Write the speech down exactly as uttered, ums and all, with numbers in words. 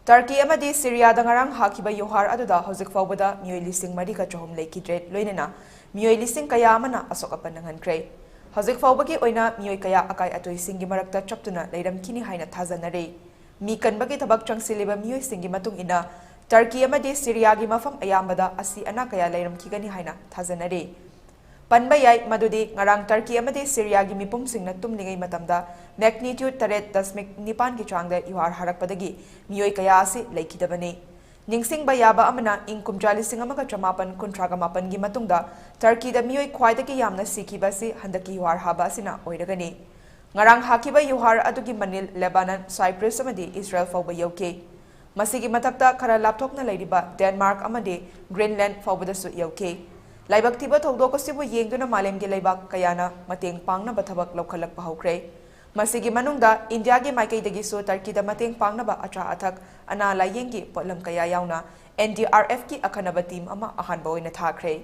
Turkey ꯑꯃꯗꯤ ꯁꯤꯔꯤꯌꯥꯗ ꯉꯔꯥꯡ ꯍꯥꯈꯤꯕ ꯌꯨꯍꯥꯔ ꯑꯗꯨꯗ ꯍꯧꯖꯤꯛ ꯐꯥꯎꯕꯗ ꯃꯤꯑꯣꯏ ꯂꯤꯁꯤꯡ ꯃꯔꯤꯒ ꯆꯍꯨꯝ ꯂꯩꯈꯤꯗ꯭ꯔꯦ, ꯂꯣꯏꯅꯅ ꯃꯤꯑꯣꯏ ꯂꯤꯁꯤꯡ ꯀꯌꯥ ꯑꯃꯅ ꯑꯁꯣꯛ ꯑꯄꯟ ꯅꯪꯍꯟꯈ꯭ꯔꯦ꯫ ꯍꯧꯖꯤꯛ ꯐꯥꯎꯕꯒꯤ ꯑꯣꯏꯅ ꯃꯤꯑꯣꯏ ꯀꯌꯥ ꯑꯀꯥꯏ ꯑꯇꯣꯏꯁꯤꯡꯒꯤ ꯃꯔꯛꯇ ꯆꯞꯇꯨꯅ ꯂꯩꯔꯝꯈꯤꯅꯤ ꯍꯥꯏꯅ ꯊꯥꯖꯅꯔꯤ꯫ ꯃꯤ ꯀꯟꯕꯒꯤ ꯊꯕꯛ ꯆꯪꯁꯤꯜꯂꯤꯕ ꯃꯤꯑꯣꯏꯁꯤꯡꯒꯤ ꯃꯇꯨꯡ ꯏꯟꯅ, ꯇꯔꯀꯤ ꯑꯃꯗꯤ ꯁꯤꯔꯤꯌꯥꯒꯤ ꯃꯐꯝ ꯑꯌꯥꯝꯕꯗ ꯑꯁꯤ ꯑꯅꯥ ꯀꯌꯥ ꯂꯩꯔꯝꯈꯤꯒꯅꯤ ꯍꯥꯏꯅ ꯊꯥꯖꯅꯔꯤ꯫ ꯄꯟꯕ ꯌꯥꯏ ꯃꯗꯨꯗꯤ ꯉꯔꯥꯡ ꯇꯔꯀꯤ ꯑꯃꯗꯤ ꯁꯤꯔꯤꯌꯥꯒꯤ ꯃꯤꯄꯨꯝꯁꯤꯡꯅ ꯇꯨꯝꯂꯤꯉꯩ ꯃꯇꯝꯗ magnitude ꯇꯔꯦꯠ ꯗꯁꯃꯤꯛ ꯅꯤꯄꯥꯟꯒꯤ ꯆꯥꯡꯗ ꯌꯨꯍꯥꯔ ꯍꯥꯔꯛꯄꯗꯒꯤ ꯃꯤꯑꯣꯏ ꯀꯌꯥ ꯑꯁꯤ ꯂꯩꯈꯤꯗꯕꯅꯤ꯫ ꯅꯤꯡꯁꯤꯡꯕ ꯌꯥꯕ ꯑꯃꯅ, ꯏꯪ ꯀꯨꯝꯖꯥ ꯂꯤꯁꯤꯡ ꯑꯃꯒ ꯆꯃꯥꯄꯟ ꯀꯨꯟꯊ꯭ꯔꯥꯒ ꯃꯥꯄꯟꯒꯤ ꯃꯇꯨꯡꯗ ꯇꯔꯀꯤꯗ ꯃꯤꯑꯣꯏ ꯈ꯭ꯋꯥꯏꯗꯒꯤ ꯌꯥꯝꯅ ꯁꯤꯈꯤꯕ ꯑꯁꯤ ꯍꯟꯗꯛꯀꯤ ꯌꯨꯍꯥꯔ ꯍꯥꯕ ꯑꯁꯤꯅ ꯑꯣꯏꯔꯒꯅꯤ꯫ ꯉꯔꯥꯡ ꯍꯥꯈꯤꯕ ꯌꯨꯍꯥꯔ ꯑꯗꯨꯒꯤ ꯃꯅꯤꯜ ꯂꯦꯕꯥꯅꯟ, ꯁꯥꯏꯄ꯭ꯔꯁ ꯑꯃꯗꯤ ꯏꯁꯔꯥꯌꯦꯜ ꯐꯥꯎꯕ ꯌꯧꯈꯤ꯫ ꯃꯁꯤꯒꯤ ꯃꯊꯛꯇ ꯈꯔ ꯂꯥꯞꯊꯣꯛꯅ ꯂꯩꯔꯤꯕ ꯗꯦꯟꯃꯥꯔꯛ ꯑꯃꯗꯤ ꯒ꯭ꯔꯤꯟꯂꯦꯟꯗ ꯐꯥꯎꯕꯗꯁꯨ ꯌꯧꯈꯤ꯫ ꯂꯥꯏꯕꯛ ꯊꯤꯕ ꯊꯧꯗꯣꯛ ꯑꯁꯤꯕꯨ ꯌꯦꯡꯗꯨꯅ ꯃꯥꯂꯦꯝꯒꯤ ꯂꯩꯕꯥꯛ ꯀꯌꯥꯅ ꯃꯇꯦꯡ ꯄꯥꯡꯅꯕ ꯊꯕꯛ ꯂꯧꯈꯠꯂꯛꯄ ꯍꯧꯈ꯭ꯔꯦ꯫ ꯃꯁꯤꯒꯤ ꯃꯅꯨꯡꯗ ꯏꯟꯗꯤꯌꯥꯒꯤ ꯃꯥꯏꯀꯩꯗꯒꯤꯁꯨ ꯇꯔꯀꯤꯗ ꯃꯇꯦꯡ ꯄꯥꯡꯅꯕ ꯑꯆꯥ ꯑꯊꯛ, ꯑꯅꯥ ꯂꯥꯏꯌꯦꯡꯒꯤ ꯄꯣꯠꯂꯝ ꯀꯌꯥ ꯌꯥꯎꯅ NDRFꯀꯤ ꯑꯈꯟꯅꯕ ꯇꯤꯝ ꯑꯃ ꯑꯍꯥꯟꯕ ꯑꯣꯏꯅ ꯊꯥꯈ꯭ꯔꯦ꯫